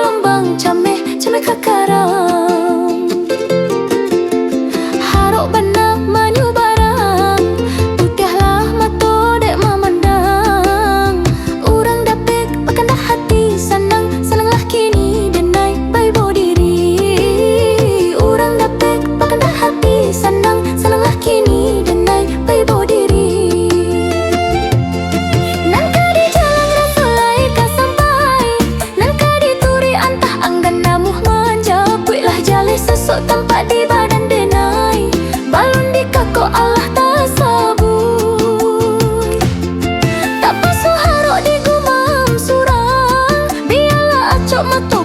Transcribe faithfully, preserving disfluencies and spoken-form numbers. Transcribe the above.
Kambang cameh, cameh ka karang. Harok bana manyubarang, putiahlah mato dek mamandang. Urang dapek bakandak hati, sanang, sananglah kini denai baibo diri. Urang dapek bakandak hati, sanang, sananglah kini denai baibo diri. Nan ka dijalang raso lai ka sampai, nan ka dituruik antah anggan namuah manjapuiklah jaleh sosok tampak di badan denai. Balun dikakok alah tasabuik. Tak pasuah harok digumam surang, bialah acok mato